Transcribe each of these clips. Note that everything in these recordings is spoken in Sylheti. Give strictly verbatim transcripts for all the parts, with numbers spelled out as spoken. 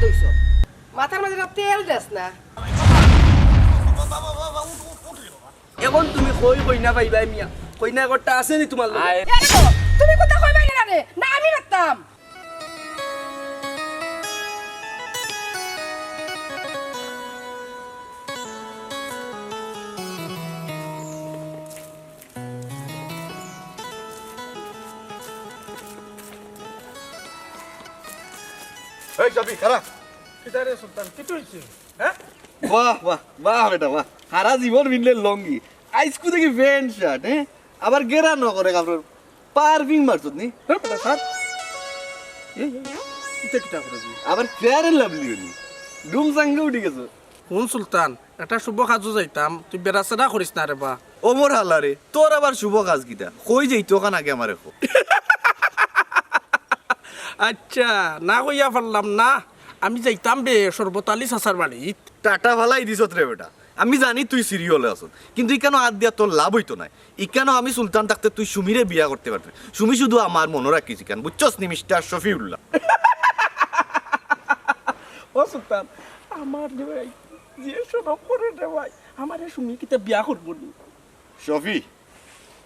লইছো। মাথার মাঝে না তেল দেস না। এখন তুমি কই কইনা পাইবায় মিয়া? কইনা একটা আছে নি তুমার লগে? আয়। এরে তো, তুমি কথা কইবায় না রে? না আমি মাততাম। এই চাবি, খাড়া। কিতা রে সুলতান, কিতা অইছে? হ্যাঁ? বাহ, বাহ, বাহ বেটা, বাহ। হারা জীবন পিনলে লুঙ্গি, আইজকু দেখি প্যান্ট শার্ট, হ্যাঁ? আবার গেরা ন করে কাপড়র পারফিউম মারছত নি? হ্যাঁ, বেটা, স্যার। এই, এই, এই, ইটা কিতা করে দি? আবার Fair and Lovely অইলি। ডুম চাঙ্গে উঠি গেছো। হুন সুলতান, একটা শুভ কাজো যাইতাম, তুই বেড়াছেড়া করিস না রে বা। ও মোর হালা রে, তোর আবার শুভ কাজ কিতা? কই যাইতো অখান আগে আমারে ক। আচ্ছা, না কইয়া পারলাম না। আমি যাইতাম বে শরবত আলী চাচার বাড়িত। টাটা ফালাই দিছত রে বেটা। আমি জানি তুই সিরিয়লে আছত, কিন্তু ইকানো আত দিয়া তোর লাভ অইতো নায়। ইকানো আমি সুলতান থাকতে তুই সুমিরে বিয়া করতে পারতে। সুমি শুধু আমার, মনো রাখিস ইখান, বুঝছস নি মিস্টার শফিউল্লাহ? ও সুলতান, আমার রে ভাই, যে শরম করে রে ভাই, আমারে সুমি কিতা বিয়া করবো নি? শফি,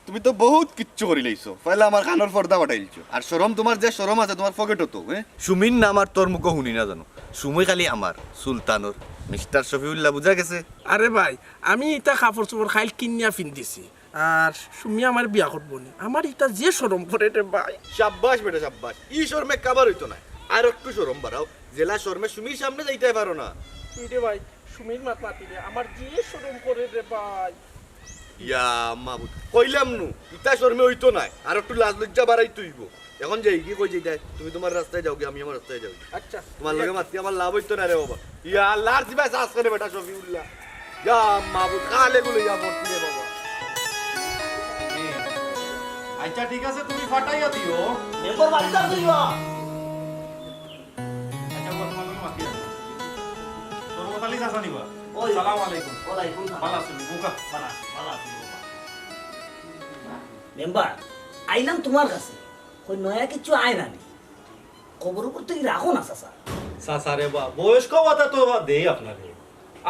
তুমি তো বহুত কিচ্ছু করিলাইছো, পয়লা আমার কানর পর্দা ফাটাইলছো। আর শরম, তুমার যে শরম আছে তুমার পকেটো তো, হ্যাঁ? সুমির নাম আর তোর মুখো হুনি না জানো, সুমি খালি আমার, সুলতানর, মিস্টার শফিউল্লাহ, বুঝা গেছে? আরে ভাই, আমি ইতা কাপড় চোপড় খাইল কিনিয়া ফিন্দিছি, আর সুমি আমার বিয়া করবো নি, আমার ইতা যে শরম করে রে ভাই। সাব্বাস বেটা সাব্বাস, ই শরমে কাবার অইতো নায়, আর একটু শরম বাড়াও, যেলা শরমে সুমির সামনে যাইতায় পারো না। তুই রে ভাই, সুমির মাত মাতি রে, আমার যে শরম করে রে ভাই। ইয়া মাবুদ, কইলাম নু, ইতা শরমে অইতো নায়, আর একটু লাজ লজ্জা বাড়াইতে অইবো। এখন যাইগি, কই যাইতায়? তুমি তুমার রাস্তায় যাওগি, আমি আমার রাস্তায় যাওগি। আচ্ছা। তুমার লগে মাতি আমার লাভ অইতো নায় রে বাবা। ইয়া আল্লাহ, আর দিবা চাস কেনে বেটা শফিউল্লাহ। ইয়া মাবুদ, কালে গুলো ইয়া পড়তি রে বাবা। আচ্ছা, ঠিক আছে, তুমি ফাটাইয়া দিও। মেম্বার বাড়িত আছইন বা? আচ্ছা, বাবা, তুমার লগে মাতি আছে। শরবত আলী চাচা নি বা? ওই। সালাম আলাইকুম। ওয়ালাইকুম সালাম। ভালা আছইন নি, বউক্কা? ভালা আছি, ভালা আছি, বউক্কা। মেম্বার, আইলাম তুমার কাছে। কই নয়া কিচ্ছু আয় না নি? খবর উপর তো ই রাখো না, চাচা। চাচা রে বা, বয়স্ক ভাতা তো বা দেই আপনারে।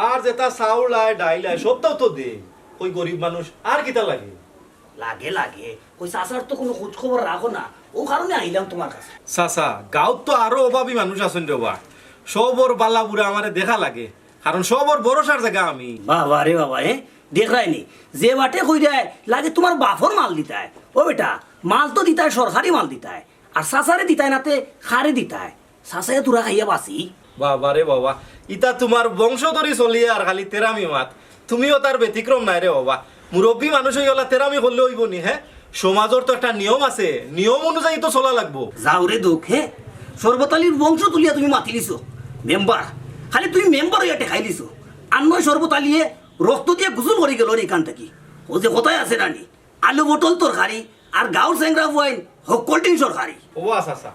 আর যেতা চাউল আয়, ডাইল আয়, সবতাউ তো দেই। কই গরিব মানুষ, আর কিতা লাগে? লাগে, লাগে। কই চাচার তো কুনু খোঁজ খবর রাখো না, অউ কারণে আইলাম তুমার কাছে। চাচা, গাঁওত তো আরো অভাবী মানুষ আছইন রে বা। সবর বালা বুরা আমারে দেখা লাগে, কারণ সবর ভরসার জাগা আমি। বাবা রে বাবা, এ? দেখরায় নি, যে বাটে কইরায়, লাগে তুমার বাপর মাল দিতায়। ও বেটা, মাল তো দিতায়, সরকারি মাল দিতায়। আর চাচারে দিতায় না তে কারে দিতায়? চাচায় তুরা খাইয়া বাঁচি। বাবা রে বাবা, ইতা তুমার বংশ ধরি চলিয়ার খালি তেরামি মাত। তুমিও তার ব্যতিক্রম নায় রে বাবা। মুরব্বি মানুষ অইয়া অলা তেরামি করলে অইবো নি, হে? সমাজর তো একটা নিয়ম আছে, নিয়ম অনুযায়ী তো চলা লাগবো। যাও রে দুখ, হে? শরবত আলীর বংশ তুলিয়া তুমি মাতিলিছো মেম্বার, খালি তুমি মেম্বার অইয়া ঠেকাইলিছো। আর নয় শরবত আলীয়ে রক্ত দিয়া গোসল করি গেলো রে ইখান থাকি। অউ যে কথায় আছে না নি, আলু পটল তরকারি, আর গাঁওর চেংরা পুয়াইন হক্কলটিন সরকারি। ও আচ্ছা, আচ্ছা,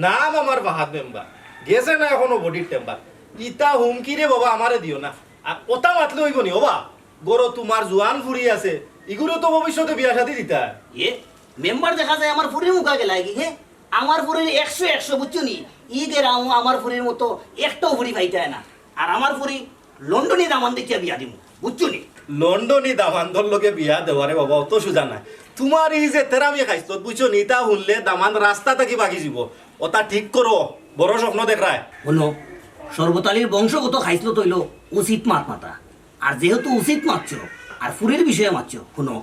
নাম আমার ফাহাদ মেম্বার, গেছে না এখনো বডির টেম্বার। ইতা হুমকি রে বাবা আমারে দিও না। আর অতা মাতলে অইবো নি, ও বা, ঘরো তুমার জুয়ান ফুরি আছে, ইগুরে তো ভবিষ্যতে বিয়া শাদি দিতায়। এ, মেম্বার দেখা যায় আমার ফুরির মুখা গেলায় গি, হে? আমার ফুরির একশো একশো, বুঝছো নি? ই গেরামো আমার ফুরির মতো একটাও ফুরি পাইতায় না। আর আমার ফুরি লন্ডনী দামান দেখিয়া বিয়া দিমু, বুঝছো নি? লন্ডনী দামান্দর লগে বিয়া দেওয়ারে বাবা অত সুজা নায়। তুমার ই যে তেরামি খাইছলত, বুঝছো নি, ইতা হুনলে দামান রাস্তা থাকি ভাগি যিবো। অতা ঠিক করো, বড় স্বপ্ন দেখরায়। হুনো, শরবত আলীর বংশগত খাইছলত অইলো উচিত মাত মাতা। আর যেহেতু উচিত মাতছো, আর ফুরির বিষয়ে মাতছো, হুনো,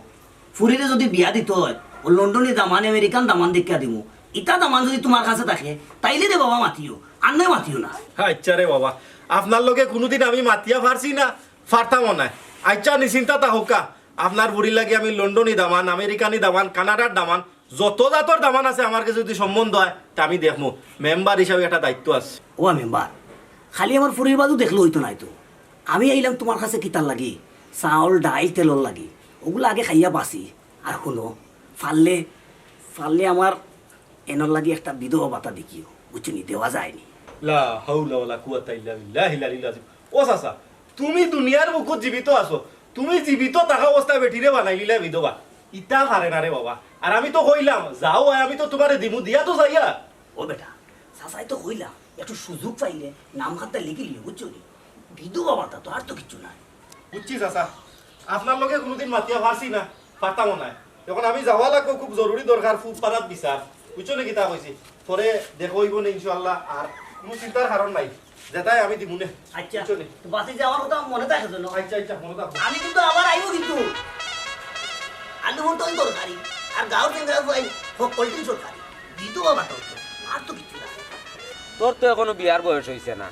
ফুরিরে যুদি বিয়া দিতো অয়, অউ লন্ডনী দামান, আমেরিকান দামান দেখিয়া দিমু। ইতা দামান যুদি তুমার কাছে থাকে, তাইলে রে বাবা মাতিও, আর নায় মাতিও না। আচ্ছা রে বাবা, আপনার লগে কুনুদিন আমি মাতিয়া পারছি না, পারতামও নায়। আচ্ছা, নিশ্চিন্তা থাকউক্কা, আপনার ফুরির লাগি আমি লন্ডনী দামান, আমেরিকানি দামান, কানাডার দামান, যত জাতর দামান আছে আমার গেছে যুদি সম্বন্ধ অয়, তে আমি দেখমু। মেম্বার হিসাবে একটা দায়িত্ব আছে। ও মেম্বার, খালি আমার ফুরির বাজু দেখলে অইতো নায় তো। আমি আইলাম তুমার কাছে কিতার লাগি? চাউল, ডাইল, তেলর লাগি। অগুলা আগে খাইয়া বাঁচি। আর হুনো, পারলে, পারলে আমার এনর লাগি একটা বিধবা ভাতা দেখিও, বুঝছো নি? দেওয়া যায় নি। লা হাওলা ওয়ালা কুওয়াতা ইল্লা বিল্লাহিল আলিয়্যিল আযীম। ও চাচা, তুমি দুনিয়ার বুকুত জীবিত আছো, তুমি জীবিত থাকা অবস্থায় বেটিরে বানাইলিলা বিধবা। ইতা পারে না রে বাবা। আর আমি তো কইলাম, যাও আয়, আমি তো তুমারে দিমু, দিয়া তো যাইয়া। ও বেটা, চাচায় তো কইলা, একটু সুযোগ পাইলে নাম খাতা লিখিলিও, বুঝছো নি? বিধবা ভাতা তো, আর তো কিচ্ছু নাই। বুঝছি চাচা, আপনার লগে কোনোদিন মাতিয়া পারছি না, পারতামও না। এখন আমি যাওয়া লাগবো, খুব জরুরি দরকার, খুব পারাত বিচার, বুঝছো নি কিতা কইছি? পরে দেখা অইবো নে ইনশাআল্লাহ, আর কোনো চিন্তার কারণ নাই, যেতায় আমি দিমু নে। আচ্ছা, বুঝছো নি? তো বাসে যে আমার কথা মনে থাকে যেন। আচ্ছা, আচ্ছা, মনে থাকবো। আমি কিন্তু আবার আইবো কিন্তু। আলু পটল তরকারি আর গাঁওর টেঙ্গা ফুয়াইন হকলটিন সরকারি। বিধবা ভাতা তো, আর তো কিচ্ছু না। তোর তো এখনো বিয়ার বয়স অইছে না,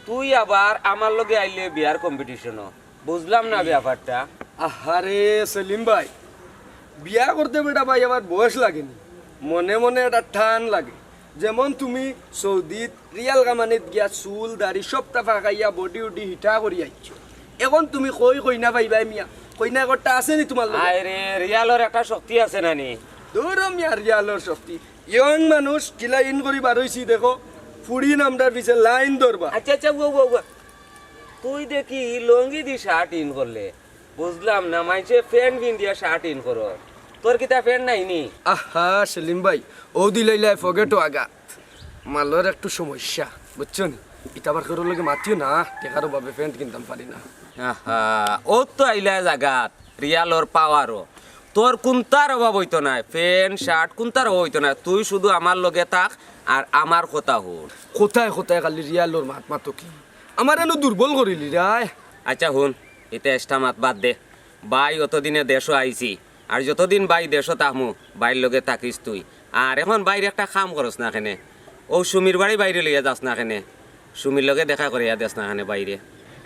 তুই আবার আমার লগে আইলে বিয়ার কম্পিটিশনও। বুঝলাম না ব্যাপারটা। আহারে সেলিম ভাই, বিয়া করতে বেটা ভাই আবার বয়স লাগেনি, মনে মনে একটা টান লাগে। যেমন তুমি সৌদিত রিয়াল কামানিত গিয়া চুল দাড়ি সবটা ফাঁকাইয়া বডি উডি হিটা করি আইছো, এখন তুমি কই কইনা পাইবায় মিয়া? কইনা একটা আছে নি তোমার লগে? আয় রে, রিয়ালর একটা শক্তি আছে না নি? ধরো মিয়া, রিয়ালর শক্তি। ইয়ং মানুষ কিলা ইন করি বার অইছি দেখো, ফুড়ি নামটার পিছে লাইন ধরবা। আচ্ছা, আচ্ছা, উয়া, উয়া, উয়া। তুই দেখি লুঙ্গি দি শার্ট ইন করলে, বুঝলাম না, মাইনষে প্যান্ট পিন্দিয়া শার্ট ইন করো, তোর কিতা প্যান্ট নাই নি? আহা সেলিম ভাই, ও দিলাইলাই ফগেটো আঘাত, মালর একটু সমস্যা, বুঝছো নি? ইতা আবার কেউর লগে মাতিও না, টেকার অভাবে প্যান্ট কিনতাম পারি না। আহা, ও তো আইলা জাগাত, রিয়ালর পাওয়ারও। তোর কুন্তার অভাব অইতো নায়, প্যান্ট, শার্ট কুন্তার অভাব অইতো নায়। তুই শুধু আমার লগে থাক আর আমার কথা হুন। কথায় কথায় খালি রিয়ালর মাত মাতো কি? আমার এনো দুর্বল করিলি রায়। আচ্ছা হুন, ইতা এক্সট্রা মাত বাদ দে। ভাই অতদিনে দেশো আইছি, আর যতদিন ভাই দেশো থাকমু, ভাইর লগে থাকিস তুই। আর এখন ভাইর একটা কাম করস না কেনে, ও সুমির বাড়ি ভাইরে লইয়া যাস না কেনে, সুমির লগে দেখা করিয়া দেস না কেনে ভাইরে।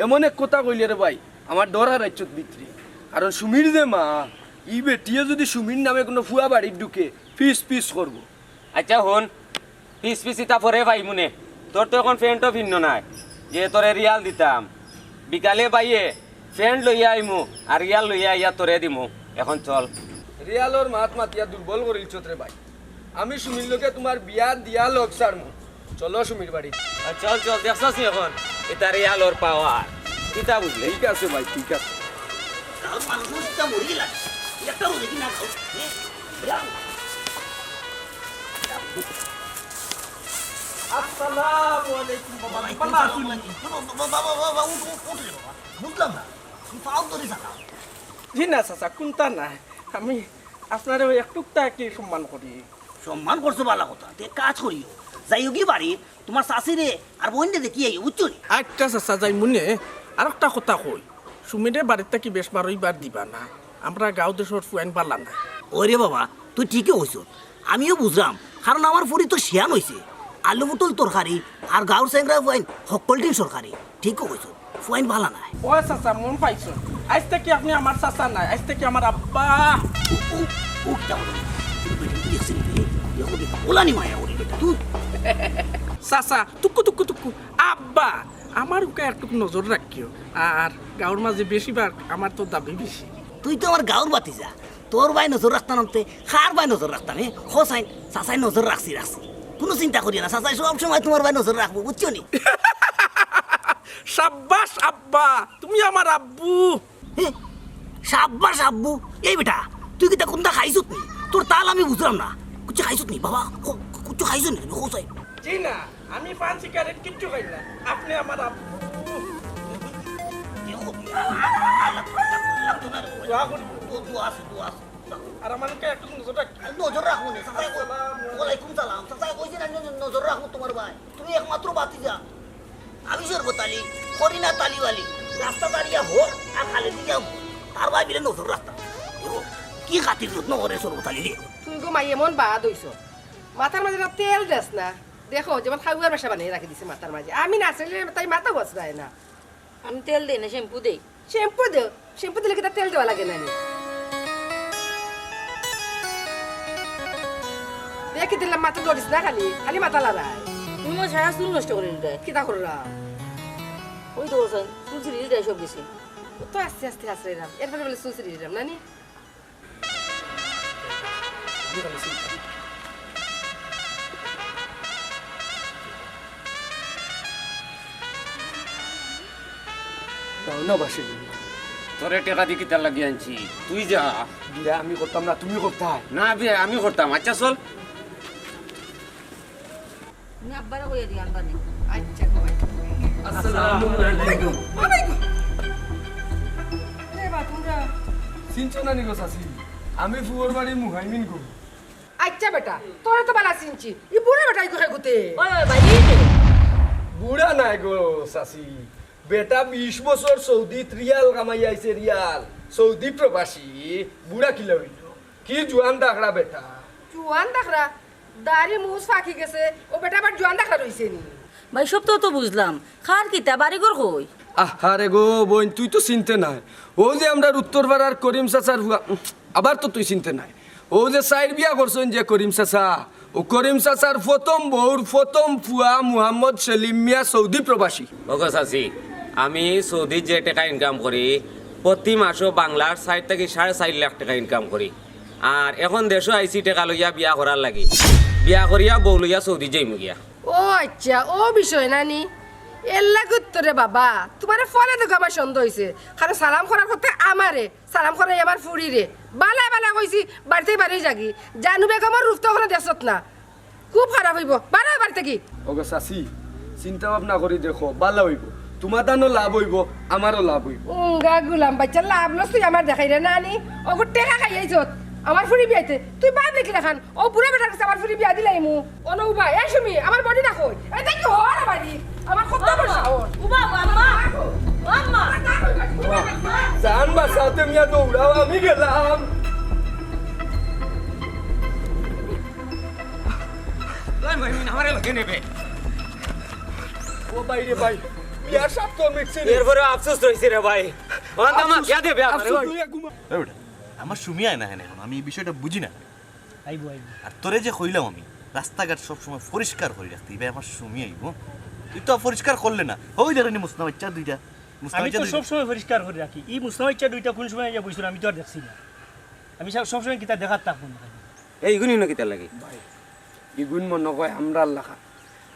এমন এক কথা কইলে রে ভাই, আমার ডর আর রাইচ্ছত ভিতরে। কারণ সুমির যে মা, ই বেটিয়ে যদি সুমির নামে কোনো ফুয়া বাড়িত ঢুকে, ফিস ফিস করবো। আচ্ছা হুন, ফিস ফিস ইতা পরে পাইমু নে, তোর তো এখন প্যান্টও ফিন্নো নাই যে তোরে রিয়াল দিতাম। বিকালে ভাইয়ে প্যান্ট লইয়া আইমু আর রিয়াল লইয়া আইয়া তোরে দিমু। এখন চল। রিয়ালর মাত মাতিয়া দুর্বল করিলছত রে ভাই। আমি সুমির লগে তোমার বিয়া দিয়া লগ ছাড়মু। চলো সুমির বাড়ি। আর চল, চল, দেখছস নি এখন? ইতা রিয়ালর পাওয়ার। কিতা বুঝলে? ঠিক আছে ভাই, ঠিক আছে। গাঁওর মানুষ ইতা মরি গেলা। একটা রোদে কি না খাও? এ, বেড়াও। আসসালামু আলাইকুম বাবা। ওয়ালাইকুম বাবা, আসুন। আসসালাম। বাবা, বাবা, বাবা, বাবা, উঠ, উঠ, উঠ রে বাবা। বুঝলাম না। তুমি পাও ধরে চালাও। জি না চাচা, কুন্তা না। আমি আপনারে ওই একটুক তা কি সম্মান করি। সম্মান করছো, ভালা কথা। তে কাজ করিও। যাইওগি বাড়িত, তোমার চাচিরে আর বইনরে দেখি আইও, বুঝছো নি? আচ্ছা চাচা, যাইমু নে। আর একটা কথা কই, সুমিরে বাড়িত থাকি বেশ বারইবার দিবা না। আমরা গাঁও দেশর ফুয়াইন ভালা না। ওরে বাবা, তুই ঠিকই কইছস। আমিও বুঝলাম, কারণ আমার ফুড়ি তো শিয়ান অইছে। আলু পটল তরকারি আর গাঁওর চেংরা ফুয়াইন হকলটিন সরকারি। ঠিকই কইছস, ফুয়াইন ভালা নায়। ও চাচা, মন পাইছো? আইজ থাকি আপনি আমার চাচা নায়, আইজ থাকি আমার আব্বা। ও, ও, ও কিতা বলে? তুই বেটি দেখছিস নি? এ, এ, ওলানি মায়া ওরে বেটা, তুই। চাচা, তুক্কু, তুক্কু, তুক্কু। আব্বা, আমার উকা একটু নজর রাখিও। আর গাঁওর মাঝে বেশিরভাগ আমার তো দাবি বেশি। তুই তো আমার গাঁওর ভাতিজা, তোর বায় নজর রাখতাম নাতে কার বায় নজর রাখতাম? এ, হোসাইন, চাচায় নজর রাখছি, রাখছি। কোনো চিন্তা করিও না, চাচায় সব সময় তোমার বায় নজর রাখবো, বুঝছো নি? সাব্বাস আব্বা, তুমি আমার আব্বু। হে, সাব্বাস আব্বু। এই বেটা, তুই কিতা কুন্তা খাইছত নি? তোর তাল আমি বুঝলাম না। কিচ্ছু খাইছত নি বাবা? ক-, কিচ্ছু খাইছত নি তুমি? কোথায়? জি না, আমি পান সিগারেট কিচ্ছু খাই না। আপনি আমার আব্বু। দোয়া করি। দোয়া আছে, দোয়া আছে। আর আমার মুখে একটু নজর রাখ। নজর রাখবো নে, চাচায় কই-, ওয়ালাইকুম সালাম। চাচায় কইছে না, ন-, নজর রাখবো তোমার ভাই। তুমি একমাত্র ভাতিজা। আমি শরবত আলী, করি না তালিবালি। রাস্তা দাঁড়িয়ে হোক আর খালি দিয়া হোক, তার ভাই বিলে নজর রাখতাম। দেখো, কি খাতির যত্ন করে শরবত আলী রে। তুই গো মাই এমন বাদ হইছ, মাথার মাঝে না তেল দেস না। দেখো, যেমন খাওয়ার বাসা বানিয়ে রাখি দিছে মাথার মাঝে। আমি না আসলে তাই মাথা বসরায় না। আমি তেল দেই না, শ্যাম্পু দেই। শ্যাম্পু দেও? শ্যাম্পু দিলে কিতা তেল দেওয়া লাগে না নি? দেখি দিলাম মাথা লড়িস না খালি, খালি মাথা লড়ায়। তুমি আমার সারা চুল নষ্ট করে দিলে। কিতা কররা? ওই তো বলছেন, চুল ছিঁড়ে দিলে সব গেছে। ও তো আস্তে আস্তে আশ্রয় দিলাম, এরপরে বলে চুল ছিঁড়ে দিলাম না নি? দাও না বাসি। তোরে টেকা দি কিতার লাগি আনছি? তুই যা। বিয়া আমি করতাম না, তুমি করতায়। না বিয়া আমি করতাম। আচ্ছা চল। তুমি আব্বারে কইয়া দিও আনবা নি। আচ্ছা, ঘুমাই। আসসালামু আলাইকুম। ওয়ালাইকুম। রে বা, তোমরা চিনছো না নি গো চাচি? আমি ফুয়ার বাড়ি মুহাইমিন গো। আচ্ছা বেটা, তোরা তো বালা চিনছি। ই বুড়া বেটা ইগু হে গুতে। ওই, ওই, ভাই, এই যে। বুড়া নায় গো চাচি। বেটা বিশ বছর সৌদিত রিয়াল কামাই আইছে, রিয়াল। সৌদি প্রবাসী। বুড়া কিলা অইলো? কি জুয়ান দাখরা বেটা। জুয়ান দাখরা? দাড়ি মুছ ফাকি গেছে, ও বেটা আবার জুয়ান দাখরা রইছে নি? ভাই, সব তো, তো বুঝলাম। খার কিতা, বাড়িঘর কই? আহারে গো বইন, তুই তো চিনতে নায়। ও যে আমরার উত্তর পাড়ার করিম চাচার ফুয়া, উম, আবার তো তুই চিনতে নায়। ও যে চাইর বিয়া করছইন যে করিম চাচা, ও করিম চাচার প্রথম বউর প্রথম ফুয়া মুহাম্মদ সেলিম মিয়া সৌদি প্রবাসী। ওগো চাচি, আমি সৌদিত যে টেকা ইনকাম করি, প্রতি মাসো বাংলার চাইর থাকি সাড়ে চাইর লাখ টেকা ইনকাম করি। আর এখন দেশো আইছি টেকা লইয়া বিয়া করার লাগি। বিয়া করিয়া বউ লইয়া সৌদি যাইমু গিয়া। ও আচ্ছা, ও বিষয় না নি? এর লাগি তো রে বাবা, তুমারে ফোনে দেখো আমার সন্দেহ অইছে। কারণ সালাম করার কথা আমারে, সালাম করাই আমার ফুড়িরে। বালা বালা কইছি, বাড়িতে বাড়ি যাগি। জানু বেগমর রূপ তো অখনো দেখছত না। খুব খারাপ অইবো। বারো বাড়ি থাকি। ওগো চাচি, চিন্তা ভাবনা করি দেখো, বালা অইবো। তুমার দানো লাভ অইবো, আমারও লাভ অইবো। উঙ্গা গুলাম বাইচ্চা লাভ লস তুই আমার দেখাইরে না নি। ওগো টেকা খাইয়াইছত। আমার ফুড়ি বিয়াইতে। তুই বাদ দেখিলা খান। ও বুড়া বেটার গেছে আমার ফুড়ি বিয়া দিলাইমু। অনো উবা, এ সুমি, আমার বডি না কই? এ দেখি হর বাড়ি। আমার কত বড় সাহস। উবা, উবা, আম্মা। ও আম্মা। জান বাঁচাতে মিয়া দৌড়াও, আমি গেলাম। তোর মহিমিন আমারে লগে নেবে। ও ভাই রে ভাই, বিয়ার সাপ তো মিটছে রে। এরপরে আফসোস রইছে রে ভাই। ওখান তো আমার আফসোস, বিয়া দেবে আমারে আফসোস ভাই। লইয়া ঘুমা। এ বেটা, আমার সুমি আয় না কেনে এখন? আমি এই বিষয়টা বুঝি না। আইবো, আইবো। আর তোরে যে কইলাম আমি, রাস্তাঘাট সব সময় পরিষ্কার করি রাখতে, ইবায় আমার সুমি আইবো। তুই তো পরিষ্কার করলে না। ওই দেখনি মুসনা বাচ্চা দুইটা। মুসনা আমি বাচ্চা তো দুইটা। সব সময় পরিষ্কার করি রাখি। ই মুসনা বাচ্চা দুইটা কোন সময় আইয়া বইছিল আমি তো আর দেখছি না। আমি সব, সব সময় কিতা দেখার থাকবো না। এই ইগুন ইনো কিতা লাগে? ভাই, ইগুন মনো কয় আমরার লাখান।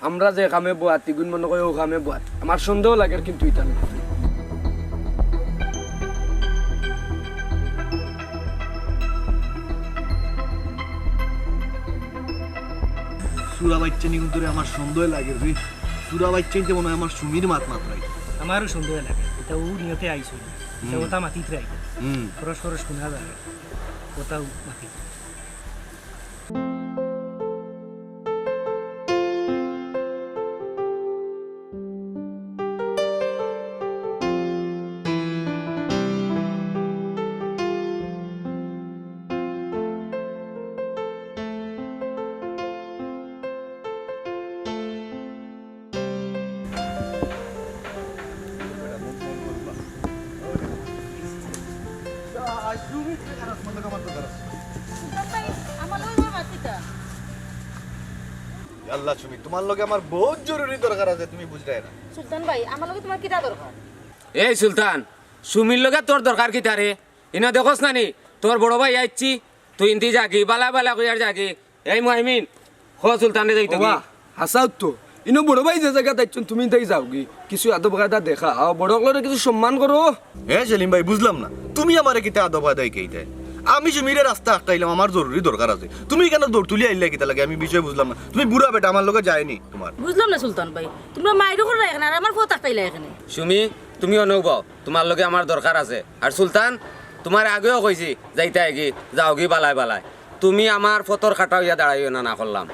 আমরা যে কামে বওয়াত, ইগুন মনো কয় অউ কামে বওয়াত। আমার সন্দেহ লাগের কিন্তু ইতা না। চুরা বাইচ্চা নি কিন্তু রে আমার সন্দেহ লাগের রে। চুরা বাইচ্চা নিতে মনো কয় আমার সুমির মাত মাতরায়। আমারও সন্দেহ লাগে। ইতা অউ নিয়তে আইছে। ইতা হুম। কথা মাতিত রায়। হুম। খরচ খরচ শুনা যায়। কথাও মাতিত। আল্লাহ, সুমি, তুমার লগে আমার বউত জরুরি দরকার আছে, তুমি বুঝরায় না। সুলতান ভাই, আমার লগে তুমার কিতা দরকার? এই সুলতান, সুমির লগে তোর দরকার কিতা রে? ইনো দেখোস না নি, তোর বড় ভাই আইছি, তুই ইনতি যাগি, বালা বালা কইয়ার যাগি। এই মুহাইমিন, ক সুলতানরে যাইতো কি? ওবা, হাছাউ তো। ইনো বড় ভাই যে জাগাত আইছইন, তুমি তাই যাওগি। কিছু আদব কায়দা দেখাও, বড় অকলরে কিছু সম্মান করো। হে সেলিম ভাই, বুঝলাম না, তুমি আমারে কিতা আদব কায়দা হিকাইতায়? আমি সুমিরে রাস্তা আটকাইলাম, আমার জরুরি দরকার আছে। তুমি কেনে দৌড় তুলি আইলায় কিতা লাগি? আমি বিষয় বুঝলাম না। তুমি বুড়া বেটা, আমার লগে যায়নি তুমার। বুঝলাম না সুলতান ভাই, তুমরা মাইর কররায় কেনে, আর আমার পথ আটকাইলায় কেনে। সুমি, তুমি অনো বও, তুমার লগে আমার দরকার আছে। আর সুলতান, তুমারে আগেও কইছি, যাইতায়গি, যাওগি বালায় বালায়। তুমি আমার পথর কাটা অইয়া দাঁড়াইও না, না করলাম।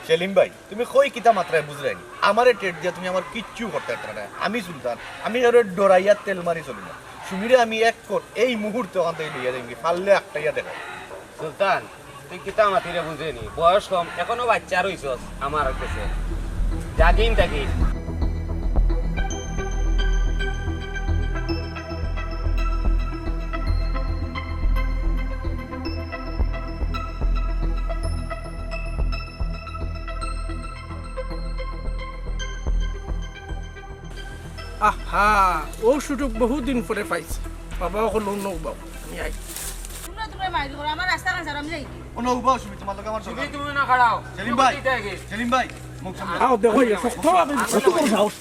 সেলিম ভাই, তুমি কই কিতা মাতরায় বুঝরায় নি? আমারে টেট দিয়া তুমি আমার কিচ্ছু করতায় পারতায় না। আমি সুলতান, আমি কাউরে ডরাইয়া তেল মারি চলি না। সুমিরে আমি এক কর, এই মুহূর্তে অখান থাকি লইয়া যাইমুগি, পারলে আটকাইয়া দেখাও। সুলতান, তুই কিতা মাতিরে বুঝে নি, বয়স কম, এখনো বাইচ্চা রইছস আমার গেছে। যাগিন তাগিন। আহা, অউ সুযোগ বহুত দিন পরে পাইছি। বাবা অকল অনো উবাও, আমি আই। তুমরা তুমরা মাইর করো, আমার রাস্তা খান ছাড়ো, আমি যাই। অনো উবাও সুমি, তুমার লগে আমার দরকার। তুমি না খাড়াও। সেলিম ভাই, তুমি যাইতায়গি। সেলিম ভাই, মুখ সামনে। আও, দেখো, ইয়ে, কত বড় সাহস।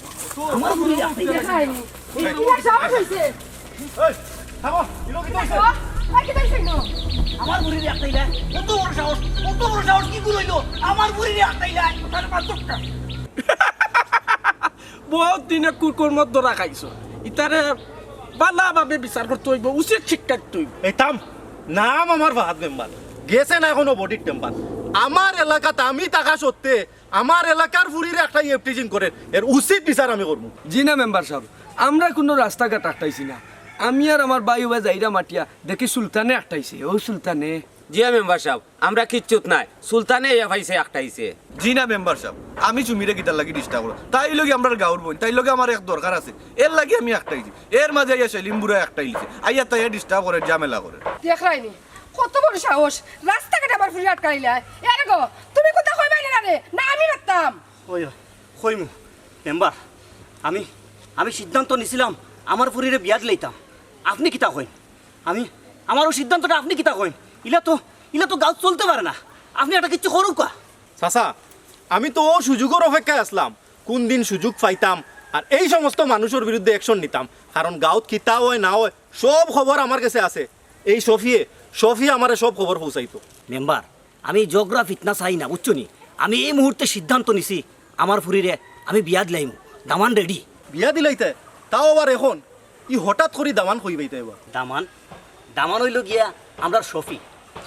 আমার বুড়ি রাখতে দেখায়নি। এই, কি সাহস অইছে? এই, থামো, ইনো কিতা অইছে? দেখো, ভাই, কিতা অইছে ইনো? আমার বুড়িরে আটকাইলা, কত বড় সাহস, কত বড় সাহস, কি করে অইলো? আমার বুড়িরে আটকাইলা, তার পাঁচ টাকা। বহুত দিনে কুকর্ম ধরা খাইছো, ইতারে ভালাভাবে বিচার করতে অইবো, উচিত শিক্ষা দিতে অইবো। এই থাম, নাম আমার ফাহাদ মেম্বার, গেছে না এখনো বডির টেম্পার। আমার এলাকাত আমি থাকা সত্ত্বে আমার এলাকার ফুরিরে একটা রেপ টিজিং করের, এর উচিত বিচার আমি করমু। জি না মেম্বার সাব, আমরা কুনু রাস্তাঘাট আটকাইছি না। আমি আর আমার ভাই ওবা যাইরাম আটিয়া, দেখি সুলতানে আটকাইছে, অউ সুলতানে। জি মেম্বার সাব, আমরা কিচ্ছুত নাই, সুলতানে ইয়া পাইছে আটকাইছে। জি না মেম্বার সাব, আমি সুমিরে কিতার লাগি ডিস্টার্ব করমু? তাই অইলো গি আমরার গাউর বইন, তাইর লগে আমার এক দরকার আছে, এর লাগি আমি আটকাইছি। এর মাঝে আইয়া সেলিম বুড়া আটকাইলিছে, আইয়া তাইয়া ডিস্টার্ব করের, ঝামেলা করের। দেখরায়নি, কত বড় সাহস, রাস্তাঘাটে আমার ফুরিরে আটকাইলা। এরে গো, তুমি কুন্তা কইবায় নি না রে, না আমি মাততাম? ওই, ওই, কইমু। মেম্বার, আমি, আমি সিদ্ধান্ত নিছিলাম আমার ফুরিরে বিয়া দিলাইতাম। আপনে কিতা কইন? আমি, আমার অউ সিদ্ধান্তটা আপনে কিতা কইন? ইলা তো, ইলা তো গাউত চলতে পারে না। আপনে একটা কিচ্ছু করউক্কা। চাচা, আমি তো অউ সুযোগর অপেক্ষায় আছলাম, কুন দিন সুযোগ পাইতাম আর এই সমস্ত মানুষর বিরুদ্ধে অ্যাকশন নিতাম। কারণ গাউত কিতা অয় না অয় সব খবর আমার গেছে আছে। এই শফিয়ে, শফিয়ে আমারে সব খবর পৌঁছাইতো। মেম্বার, আমি ঝগড়া ফিতনা চাই না, বুঝছো নি? আমি এই মুহূর্তে সিদ্ধান্ত নিছি, আমার ফুরিরে আমি বিয়া দিলাইমু, দামান রেডি। বিয়া দিলাইতে? তাও আবার এখন? ই হঠাৎ করি দামান কই পাইতে এবার? দামান? দামান অইলো গিয়া আমরার শফি।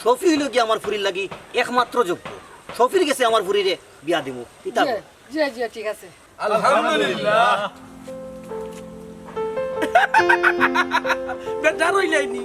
শফি অইলো গিয়া আমার ফুরির লাগি একমাত্র যোগ্য। শফির গেছে আমার ফুরিরে বিয়া দিমু। কিতা জি, কও? জি, জি, ঠিক আছে। আলহামদুলিল্লাহ। বেটা রইলাইনি।